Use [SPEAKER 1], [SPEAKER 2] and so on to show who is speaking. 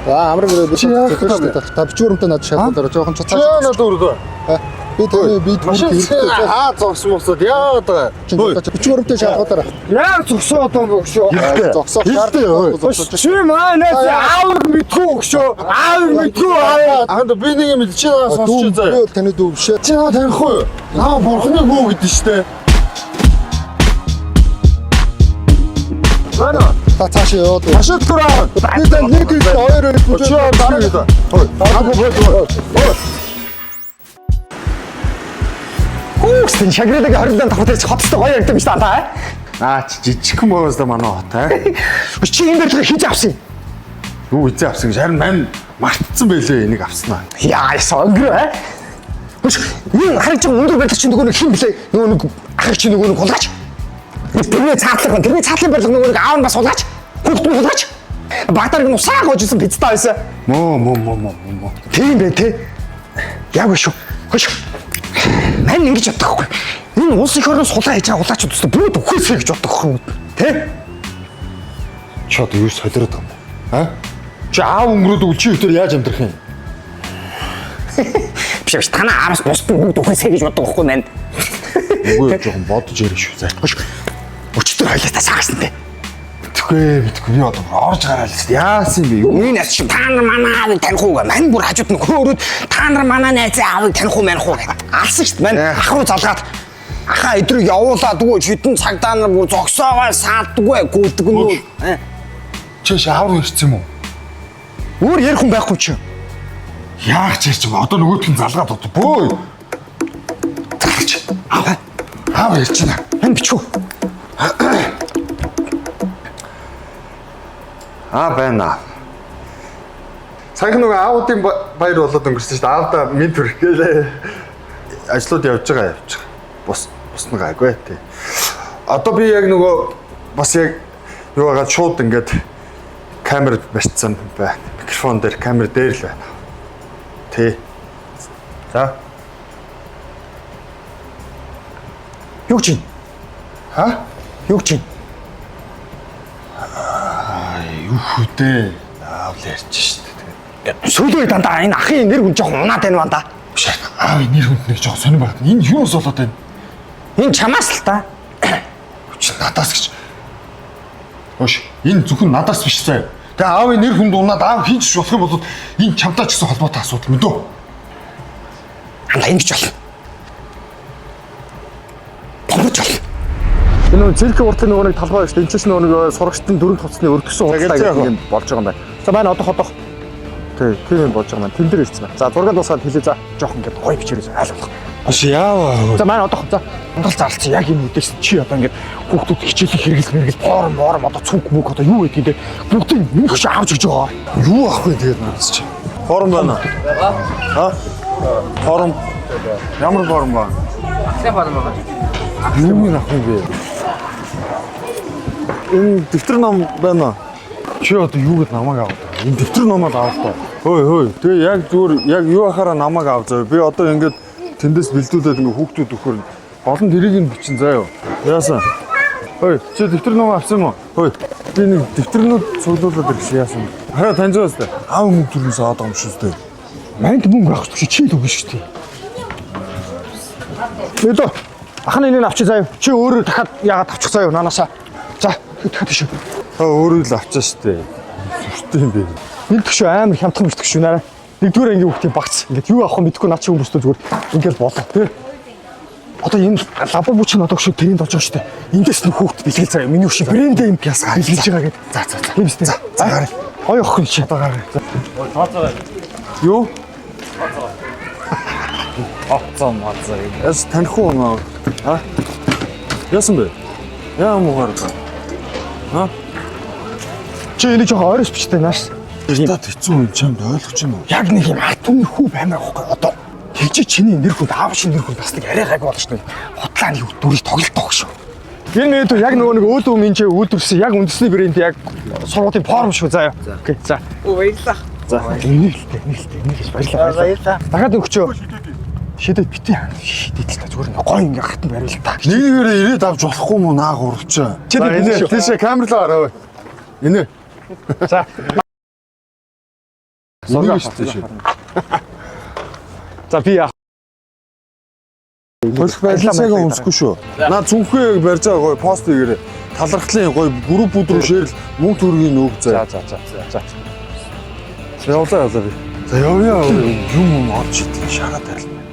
[SPEAKER 1] За амар гэрээ би
[SPEAKER 2] Чи яах
[SPEAKER 1] шүү дээ. Та бичвэр өмтэй надад шалгуулаарай. Жохон
[SPEAKER 2] Чи
[SPEAKER 1] цацаа.
[SPEAKER 2] надад өргөө.
[SPEAKER 1] Би таны би
[SPEAKER 2] Машин аа зогсон мосод яагаад байгаа?
[SPEAKER 1] Хөөе. Бичвэр өмтэй шалгуулаарай.
[SPEAKER 3] Яа зогсоод байгаа юм бөгшөө.
[SPEAKER 1] Зогсоох
[SPEAKER 2] Хэрэгтэй, ой.
[SPEAKER 3] Чи манай найз аавыг мэдгүй өгшөө. Аавыг мэдгүй аав.
[SPEAKER 2] Аханд би нэг юм чи надад сонсч заяа.
[SPEAKER 1] Би бол таны дүү биш.
[SPEAKER 2] Чи надад танихгүй юу? Наа бурхны хүү гэдэг штэ. Байна.
[SPEAKER 1] Та цаашаа яваад.
[SPEAKER 2] Машин түр аа.
[SPEAKER 1] Би тань нэг хэд хоёр хоёр
[SPEAKER 2] Чи дараа гэдэг. Хөөе. Дараа боо.
[SPEAKER 3] Хүүхсэн шагрилаг 20 давхар дээр хоттой гоё ярдсан юм шүү дээ.
[SPEAKER 2] Аа чи жижигхэн байгаас да манай хот аа.
[SPEAKER 3] Чи энэ барилга хийж авсан юм.
[SPEAKER 2] Юу эзэн авсан гэж харин мань мартцсан байлээ энийг авснаа.
[SPEAKER 3] Яа, сонгор аа. Хүч энэ харж байгаа өндөр барилга чинь нөгөө нэг хин блэ? Нөгөө нэг ахыг чинь нөгөө нэг хулгаач. Тэрний цаатлах байна. Тэрний цаатлын барилга нөгөө нэг аав нь бас хулгаач. Хүүхд нь хулгаач. Багтаар нь усаа гоожсэн пиццаа байсан.
[SPEAKER 2] Мөө мөө мөө мөө мөө.
[SPEAKER 3] Тийм бэ те. Яг шүү. Хөш. Мань ингэж боддог хгүй. Энэ улс их орноос хулгай хийж байгаа хулгайчууд өстө бүгд үхээсэй гэж боддог хгүй. Тэ?
[SPEAKER 2] Чи одоо юу солиороод байгаа юм бэ? Аа? Чи аав өнгөрөөд үл чи өтөр яаж амьдрах юм?
[SPEAKER 3] Биш биш танаа араас бусд нь бүгд үхээсэй гэж боддог хгүй мань.
[SPEAKER 2] Үгүй жоохон бодож ярих шүү зай.
[SPEAKER 3] Хөш. Өчтөр хоёлаа саагсан те.
[SPEAKER 2] Мэдхгүй мэдхгүй би одоо бүр орж гараал шүү. Яасан юм бэ? Юу?
[SPEAKER 3] Миний найз чинь та нар манай аавыг таних уу гэ. Мань бүр хажууд нь хөөрөөд та нар манай найзын аавыг таних уу маних уу гэ. Алсан шүү дээ. Мань ах руу залгаад ахаа өдрийг явуулаад үгүй хэдэн цагдаа нар бүр зогсоогоо саадгүй гүдэг нүү.
[SPEAKER 2] Чи аав руу ирсэн юм уу?
[SPEAKER 3] Өөр ярих хүн байхгүй чи.
[SPEAKER 2] Яах ч ярьж байгаа. Одоо нөгөөтг нь залгаад одоо бөө.
[SPEAKER 3] Залгаж.
[SPEAKER 2] Аав. Аав ярьж байна.
[SPEAKER 3] Мань бичгүү.
[SPEAKER 2] Аа байна. Саяхан нөгөө аавуудын баяр болоод өнгөрсөн шүү дээ. Аавда минь төрөх гэлээ. Ажлууд явж байгаа явж байгаа. Бус бусна гайгүй тий. Одоо би яг нөгөө бас яг юу байгаа шууд ингээд камер барьцсан байна. Микрофон дээр камер дээр л байна. Тий. За.
[SPEAKER 3] Юу чинь?
[SPEAKER 2] Ха?
[SPEAKER 3] Юу чинь?
[SPEAKER 2] Юу хөдөө. Аав л ярьж шүү дээ.
[SPEAKER 3] Сүүлийн үед дандаа энэ ахын нэр хүн жоохон унаад байна ба да.
[SPEAKER 2] Биш аав нэр хүнд нэг жоохон сонир байна. Энэ юунаас болоод байна?
[SPEAKER 3] Энэ чамаас л та.
[SPEAKER 2] Чи надаас гэж. Хөөш энэ зөвхөн надаас биш заяа. Тэгээ аавын нэр хүнд унаад аав хийж болох юм бол энэ чамтай ч гэсэн холбоотой асуудал мэдөө.
[SPEAKER 3] Андаа ингэж болно. Бомбож болно.
[SPEAKER 4] Энэ нөгөө циркийн уртын нөгөө нэг талбай шүү дээ. Энд чинь нөгөө нэг сурагчдын дөрөв хувцсны өргөсөн худалдаа гэдэг юм болж байгаа юм байна. За маань одох одох. Тий, тийм юм болж байгаа юм байна. Тэн дээр ирсэн байна. За зураг дуусгаад хэлээ за. Жохон ингээд гоё бичээрэй айл болох.
[SPEAKER 2] Хөөш яава.
[SPEAKER 4] За маань одох за. Ундрал зарлцсан яг энэ үдээс чи одоо ингээд хүүхдүүд хичээлийн хэрэгэл мэрэгэл пором мором одоо цүнх мүг одоо юу гэдгийг те бүгдийг мөнх шиг авч өгч байгаа.
[SPEAKER 2] Юу авах вэ тэгээд надаас чи? Форм байна. Аа? Форм. Ямар форм ба?
[SPEAKER 5] Ахлах форм байгаа.
[SPEAKER 2] Юу юм авах юм бэ? Энэ дэвтэр ном байна уу? Чи одоо юу гэд намайг аваад байгаа? Энэ дэвтэр номоо авах та. Хөөе хөөе. Тэгээ яг зүгээр яг юу ахаараа намайг ав заяа. Би одоо ингээд тэндээс бэлдүүлээд ингээд хүүхдүүд өгөхөр гол нь тэрийг нь бичин заяа. Яасан? Хөөе, чи дэвтэр ном авсан юм уу? Хөөе. Би нэг дэвтэрнүүд цуглуулад ирсэн яасан? Хараа таньж байгаа зү. Аав мөнгө төрнөөс аваад байгаа юм шүү дээ.
[SPEAKER 3] Манд мөнгө авах чи чи л өгнө шүү дээ.
[SPEAKER 4] Мэдөө. Ахны энийг авчи заяа. Чи өөрөө дахиад яагаад авчих заяа нанаасаа. За дахиад тийш.
[SPEAKER 2] Та өөрөө л авчаа шүү дээ. Сүртэй юм бэ.
[SPEAKER 4] Нэг төгшөө амар хямдхан биш төгшөө нарай. Нэгдүгээр ангийн хүүхдийн багц. Ингээд юу авах вэ мэдэхгүй над чи хүмүүстээ зүгээр ингээд болоо тий. Одоо энэ лабо бүч нь одоо хөшөө тренд болж байгаа шүү дээ. Эндээс нь хүүхд бэлгэл заяа. Миний хөшөө брэндээ юм
[SPEAKER 2] Ясгаа.
[SPEAKER 4] бэлгэлж байгаа гэдэг.
[SPEAKER 2] За за за.
[SPEAKER 4] Тийм үстэй.
[SPEAKER 2] За за гараа.
[SPEAKER 4] Гоё охин чи. Одоо гараа.
[SPEAKER 2] Юу?
[SPEAKER 5] Оцсон моцсон.
[SPEAKER 2] Яс таних уу наа? А? Яасан бэ? Яа муугар ба. А?
[SPEAKER 4] Чи энийг жоохон ойроос бичтэй нааш.
[SPEAKER 2] Та хэцүү юм чамд ойлгож байна уу?
[SPEAKER 3] Яг нэг юм ард түмний хүү баймаар байхгүй одоо. Тэгжээ чиний нэр хүнд аав шиг нэр хүнд бас нэг арай гайг болж нэг хутлаа нэг дүрийг тоглолтох шүү.
[SPEAKER 4] Энэ мэдүү яг нөгөө нэг өөд өмнө энэ үйлдвэрлэсэн яг үндэсний брэнд яг сургуулийн форм шүү заяа. Окей за.
[SPEAKER 5] Оо баярлалаа.
[SPEAKER 3] Энийг л тэ, энийг л тэ, энийг л баярлалаа.
[SPEAKER 5] Баярлалаа.
[SPEAKER 4] Дахиад өгчөө.
[SPEAKER 3] Шидэд бити. Шидэд л та зүгээр ингээ гоё ингээ хатан барил та.
[SPEAKER 2] Нэгээрээ ирээд авч болохгүй мó наа гурвчаа.
[SPEAKER 4] Чи
[SPEAKER 2] За
[SPEAKER 4] нэг
[SPEAKER 2] энэ
[SPEAKER 4] шүү.
[SPEAKER 2] тийшээ камер руу хараа. Инээ.
[SPEAKER 4] За.
[SPEAKER 2] Энийг шүү дээ шүү.
[SPEAKER 4] За, би яах
[SPEAKER 2] Болох байдлаа өмсөхгүй шүү. Наа зүнхээ яг барьж байгаа гоё пост хийгээрэй. Талархлын гоё группүүд рүү share л, мөнгө төгрөгийн нөөг заа.
[SPEAKER 4] За за.
[SPEAKER 2] Явлаа, явлаа би. За, явъя. Юм юм олж идэх шагаад тайлна.